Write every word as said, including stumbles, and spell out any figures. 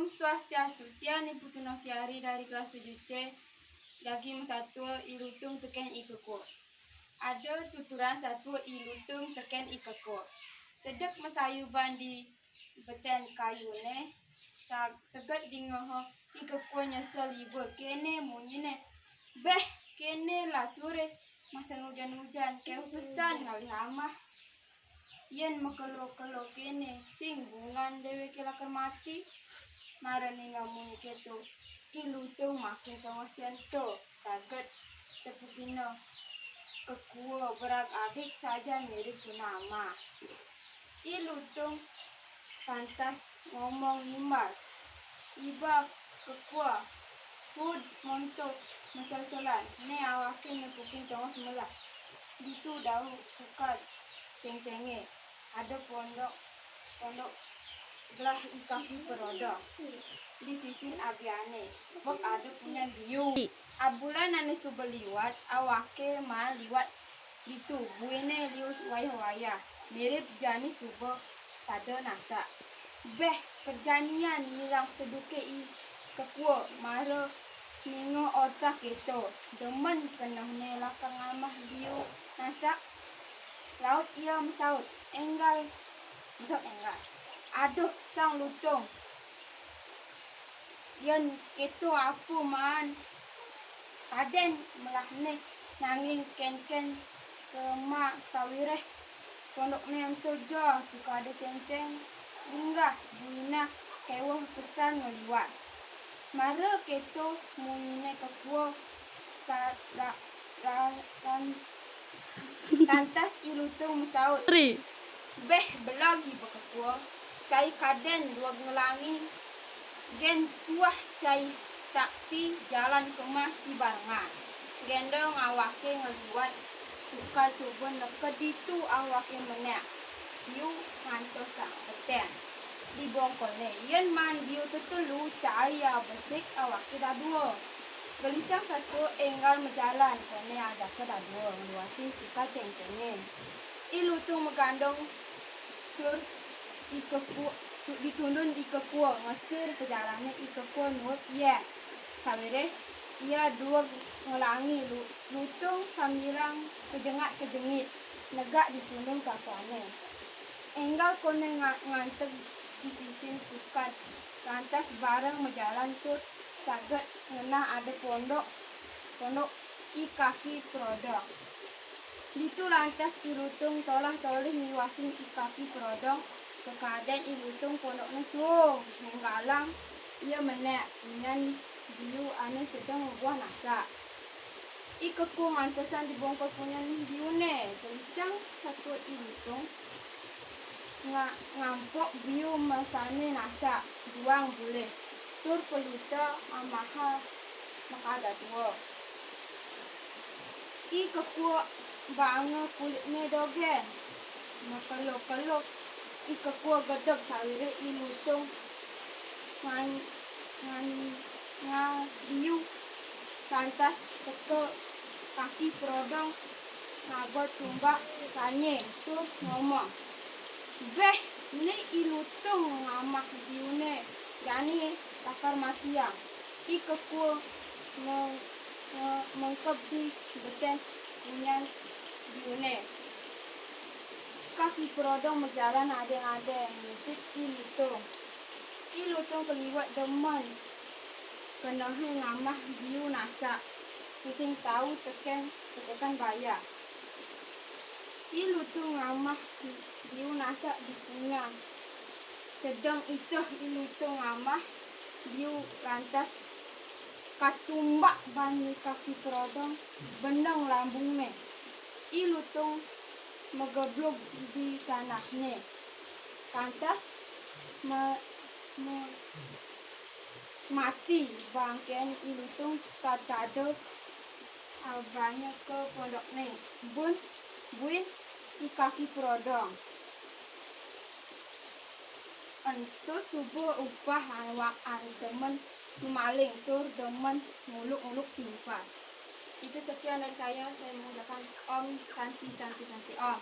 Om Swastiastu, tiang ni Putu Noviari dari kelas tujuh C, jagi masatua I Lutung tekén I Kekuo. Ada tuturan satua I Lutung tekén I Kekuo. Sedek masayuban di betén kayuné, sa-, seget dingeha I Kekuo nyesel iba, kéné munyiné, "Béh, kéné lacuré, masa ujan-ujan, kéweh pesan ngalih amah. Yén makelo-kelo kéné, sing bungan déwéké lakar mati." Mara ningeh munyi kéto, I Lutung makin tawasén to, saget tepukina Kekuo berag adik sajan mirib punama. I Lutung lantas ngomong nimbal, "Iba Kekuo, suud monto maselselan, né awaké nepukin tongos melah. Ditu dauh tukad céngcéngé, ada pondok, pondok gelah I Kaki Perodong di sisin abiané, bek ada punyan biu." Abulan ané suba liwat, awaké maan liwat ditu, buiné liu wayah-wayah, mirib jani suba pada nasak. Béh, perjanian ngilang seduké I Kekuo, mara ningeh orta kéto, demen kenehné lakar ngamah biu nasak. Laut ia masaut, "Énggal, masaut énggal. Aduh, Sang Lutung, yén kéto apa maan kadén melahné, nanging kénkén kema sawiréh pondokné ento ja tukadé céngcéng linggah, buina kéweh pesan ngaliwat." Mara kéto munyiné Kekuo, la-, la-, la-, lan-, lantas I Lutung masaut, "Béh, belag iba Kekuo, cai kadén dueg ngelangi, gén tuah cai sakti jalan kema sibarengan." Gendong awaké ngaliwat tukad suba neked ditu awaké menék biu ngantos sang betén. Dibongkolné, yén maan biu tetelu, cai abesik awaké dadua. Gelisang satua énggal majalan, koné ajaka dadua ngeliwatin tukad céngcéngé. I Lutung magandong tur I Kekuo, ditundun I Kekuo ngesir pajalané. I Kekuo nuut ia. Sawiréh ia dueg ngelangi, Lu-, Lutung sambilang kejengat-kejengit negak ditundun kakuané. Énggal koné nga-, nganteg di sisin tukad, lantas bareng majalan tur saget ngenah ada pondok, pondok I Kaki Perodong. Ditu lantas I Lutung tolah-tolih ngiwasin I Kaki Perodong, kakadén I Lutung pondokné suung, nénggalang ia menék punyan biu ané sedeng mabuah nasak. I Kekuo ngantosang dibongkol punyan biuné, gelisang satua I Lutung nga-, ngampok biu masané nasak, juang bulih, tur pelita amaha makadadua. I Kekuo baanga kulitné dogén. Makelo-kelo I Kekuo gedeg sawiréh I Lutung ngan-, ngan-, ngabiu. Lantas teka Kaki Perodong ngaba tumbak kanyé tur ngomong, "Béh, né I Lutung ngamah biuné, jani lakar matiang." I Kekuo me-, me-, mengkeb di betén punyan biuné. Kaki Perodong majalan adéng-adéng nitih I Lutung. I Lutung kaliwat demen kenehé ngamah biu nasak, tusing tau tekén, tekén baya. I Lutung ngamah biu nasak di puna. Sedeng iteh I Lutung ngamah biu, lantas katumbak ban I Kaki Perodong, beneng lambungné. I Lutung mageblug di tanahné. Lantas ma-, ma-, mati bangkén I Lutung, tad-, tada abahnya ka pondokné. Bun, buin I Kaki Perodong. Ento suba upah awak ané demen mamaling tur demen nguluk-nguluk timpal. Itu sekian dari saya. Saya mengucapkan Om Santi, Santi, Santi, Om.